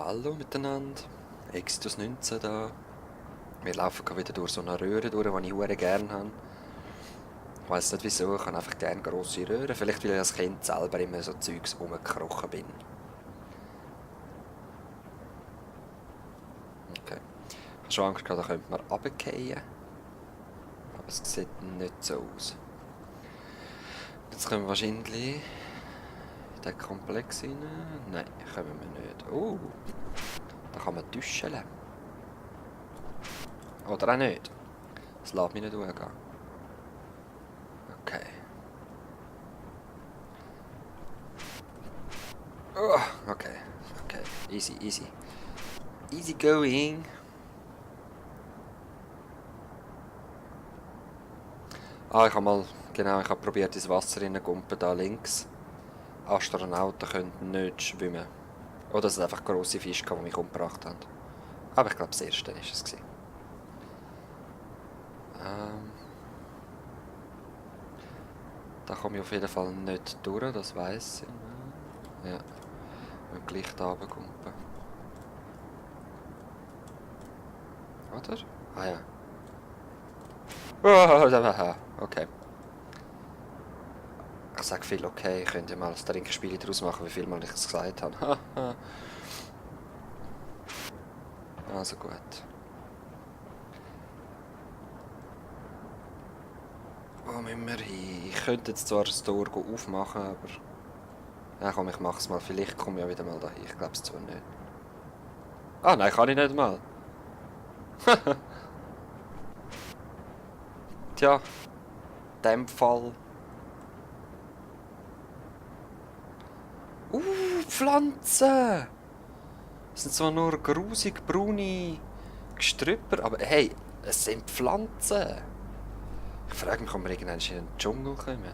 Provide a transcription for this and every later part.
Hallo miteinander, Exodus 19 da. Wir laufen gerade wieder durch so eine Röhre durch, die ich sehr gerne habe. Ich weiss nicht wieso, ich habe einfach gerne grosse Röhren. Vielleicht weil ich als Kind selber immer so Zeugs rumgekrochen bin. Okay. Ich habe schon Angst gehabt, da könnte man runterfallen. Aber es sieht nicht so aus. Jetzt können wir wahrscheinlich in diesen Komplex rein. Nein, können wir nicht. Oh, da kann man tuscheln. Oder auch nicht. Das lässt mich nicht durchgehen. Okay. Oh, okay. Okay. Easy, easy. Easy going. Ah, ich habe mal... Genau, ich habe probiert, ins Wasser reinzugumpen, da links. Astronauten können nicht schwimmen. Oder es sind einfach grosse Fische, die mich umgebracht haben. Aber ich glaube, das erste war es. Da komme ich auf jeden Fall nicht durch, das weiss ich. Ja, ich gleich da runterkumpen. Oder? Ah ja. Oh, okay. Ich sage viel okay, ich könnte mal das Trinkspiel daraus machen, wie viel mal ich es gesagt habe. Also gut. Wo müssen wir hin? Ich könnte jetzt zwar das Tor aufmachen, aber... Ja komm, ich mach's mal. Vielleicht komme ich ja wieder mal dahin. Ich glaube es zwar nicht. Ah nein, kann ich nicht mal. Tja, in dem Fall... Pflanzen! Es sind zwar nur grusig braune Gestrüpper, aber hey, es sind Pflanzen! Ich frage mich, ob wir irgendwann in den Dschungel kommen.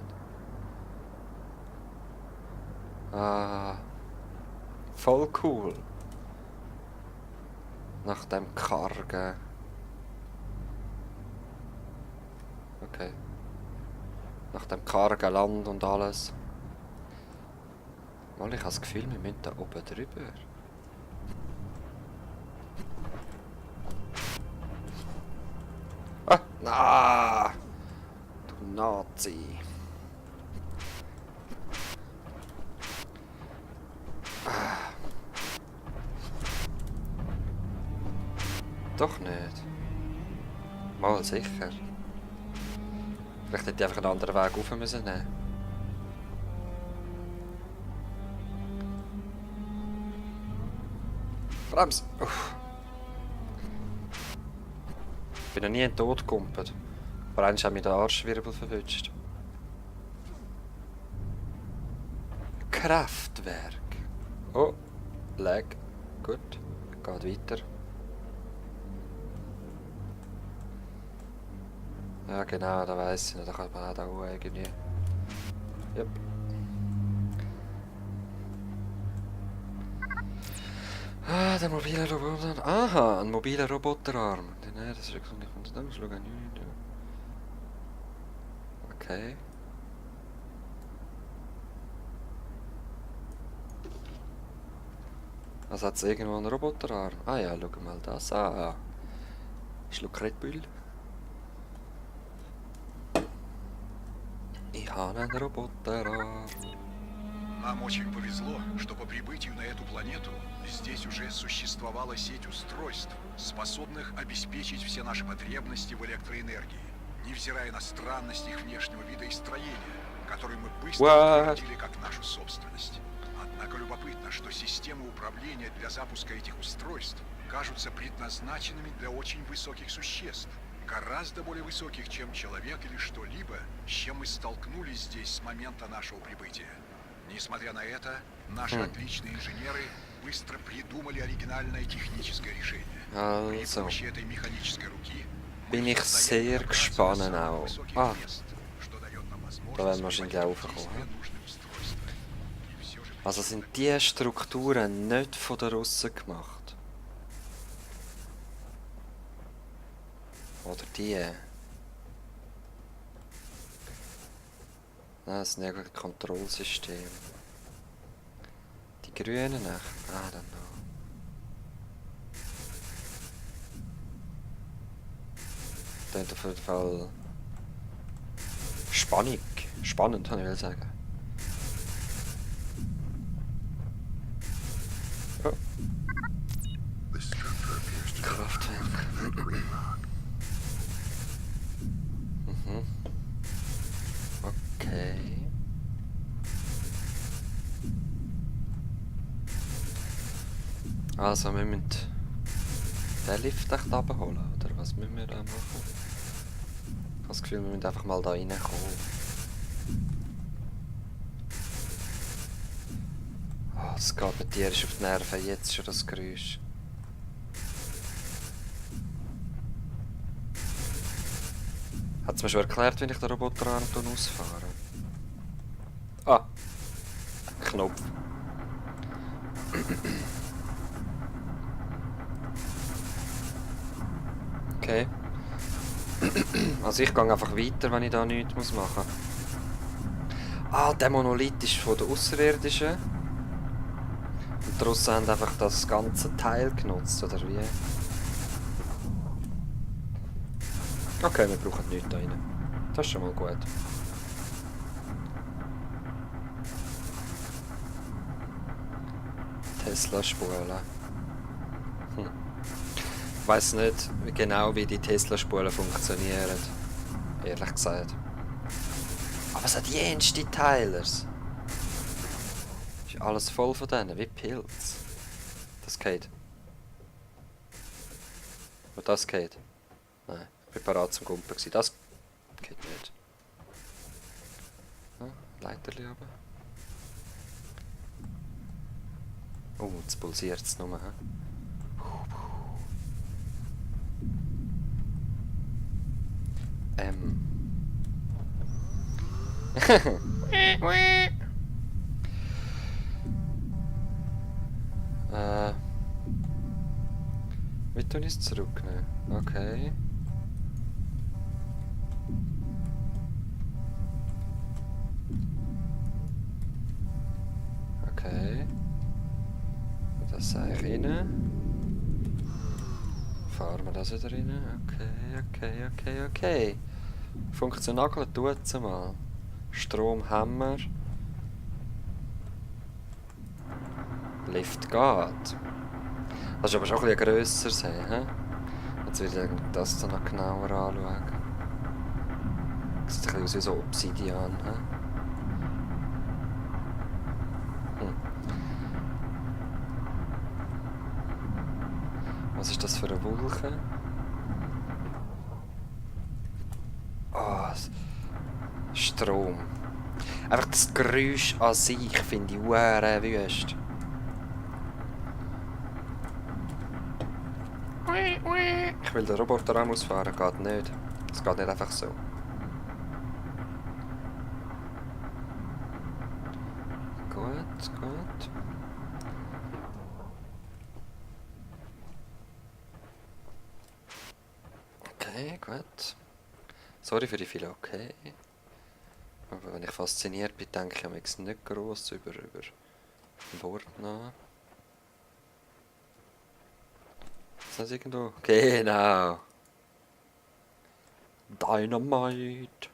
Ah, voll cool. Nach dem kargen... Okay. Nach dem kargen Land und alles. Mal, ich habe das Gefühl, wir müssen da oben drüber. Ah! Du Nazi! Doch nicht. Mal sicher. Vielleicht hätte ich einfach einen anderen Weg rauf müssen nehmen. Brems! Uff. Ich bin noch nie in den Tod gekumpelt. Aber eigentlich hat mich der Arschwirbel verwünscht. Kraftwerk. Oh, Lag. Gut. Geht weiter. Ja genau, da weiss ich nicht. Da kann man auch da irgendwie. Yep. Ah, der mobile Roboter. Aha, ein mobiler Roboterarm. Nein, das ist wirklich nicht. Okay. Also hat es irgendwo einen Roboterarm? Ah ja, schau mal das an. Schluck Red Bull. Ich habe einen Roboterarm. Нам очень повезло, что по прибытию на эту планету здесь уже существовала сеть устройств, способных обеспечить все наши потребности в электроэнергии, невзирая на странность их внешнего вида и строения, которые мы быстро утвердили как нашу собственность. Однако любопытно, что системы управления для запуска этих устройств кажутся предназначенными для очень высоких существ, гораздо более высоких, чем человек или что-либо, с чем мы столкнулись здесь с момента нашего прибытия. Несмотря на это, наши отличные инженеры быстро придумали оригинальное техническое решение. При помощи этой механической руки bin ich sehr gespannt auch. Ah, da werden wir wahrscheinlich auch raufkommen. Also sind diese Strukturen nicht von den Russen gemacht? Oder die? Nein, das sind ja Kontrollsysteme. Die grünen nach. Ah, dann noch. klingt auf jeden Fall spannend. Spannend, kann ich sagen. Oh. This structure appears to Kraftwerk. green rock. Mhm. Okay. Also, wir müssen den Lift echt abholen, oder was müssen wir da machen? Ich habe das Gefühl, wir müssen einfach mal da reinkommen. Oh, es geht mir tierisch auf die Nerven, jetzt schon das Geräusch. Hat es mir schon erklärt, wenn ich den Roboterarm ausfahre? Ah! Knopf. Okay. Also ich gehe einfach weiter, wenn ich da nichts machen muss. Ah, der Monolith ist von den Außerirdischen. Und die Russen haben einfach das ganze Teil genutzt, oder wie? Okay, wir brauchen nichts da rein. Das ist schon mal gut. Tesla-Spulen. Ich weiss nicht genau, wie die Tesla-Spulen funktionieren. Ehrlich gesagt. Aber es hat jenste Teilers. Ist alles voll von denen, wie Pilz. Das geht. Und das geht. Nein, ich bin bereit zum Gumpen gewesen. Das geht nicht. Ja, Leiterli runter. Oh, jetzt pulsiert es nur. He? Wie tun ich es zurücknehmen? Okay. Okay. Das sage ich rein. Fahren wir das wieder rein? Okay. Funktional tut es mal. Stromhammer. Lift geht. Das ist aber schon ein bisschen grösser sein, he? Jetzt will ich das dann noch genauer anschauen. Sieht ein bisschen aus wie so Obsidian, he? Was ist das für eine Wolke? Ah, Strom. Einfach das Geräusch an sich finde ich wüst. Ich will den Roboterarm ausfahren, geht nicht. Es geht nicht einfach so. Gut. Okay, gut. Sorry für die viele okay. Aber wenn ich fasziniert bin, denke ich am nicht gross über ein Wort nach. Ist das irgendwo? Genau. Dynamite.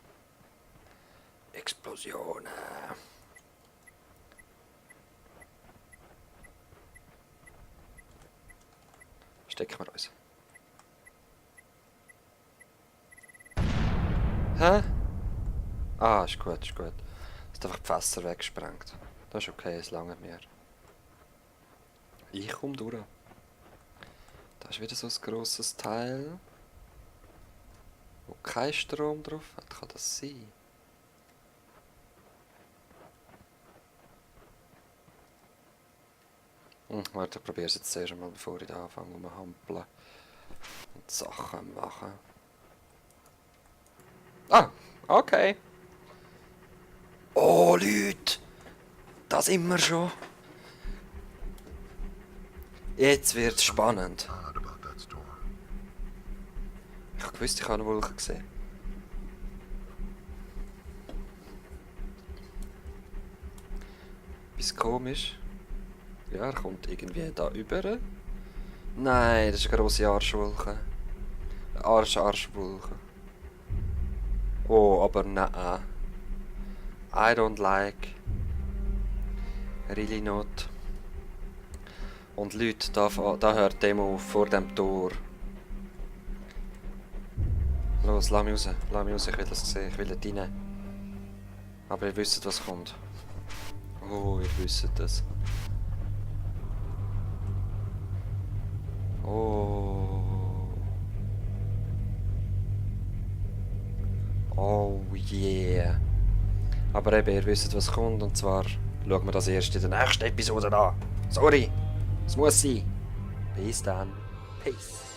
Explosionen. Stecken wir uns. Hä? Ah, ist gut. Es hat einfach die Fässer weggesprengt. Das ist okay, es lange mehr. Ich komme durch. Da ist wieder so ein grosses Teil, wo kein Strom drauf hat. Kann das sein? Warte, ich probiere es jetzt zuerst mal, bevor ich da anfange rumhampeln und Sachen machen. Ah, okay. Oh, Leute! Das immer schon. Jetzt wird's spannend. Ich wusste, ich habe eine Wolke gesehen. Bis komisch. Ja, er kommt irgendwie da über. Nein, das ist eine grosse Arschwolke. Arschwolke. Oh, aber nein. I don't like. Really not. Und Leute, da hört die Demo auf, vor dem Tor. Los, lass mich raus, ich will das sehen, ich will dort rein. Aber ihr wisst, was kommt. Oh, ihr wisst das. Oh. Oh yeah. Aber eben, ihr wisst, was kommt, und zwar schauen wir das erst in der nächsten Episode an. Sorry, es muss sein. Bis dann. Peace.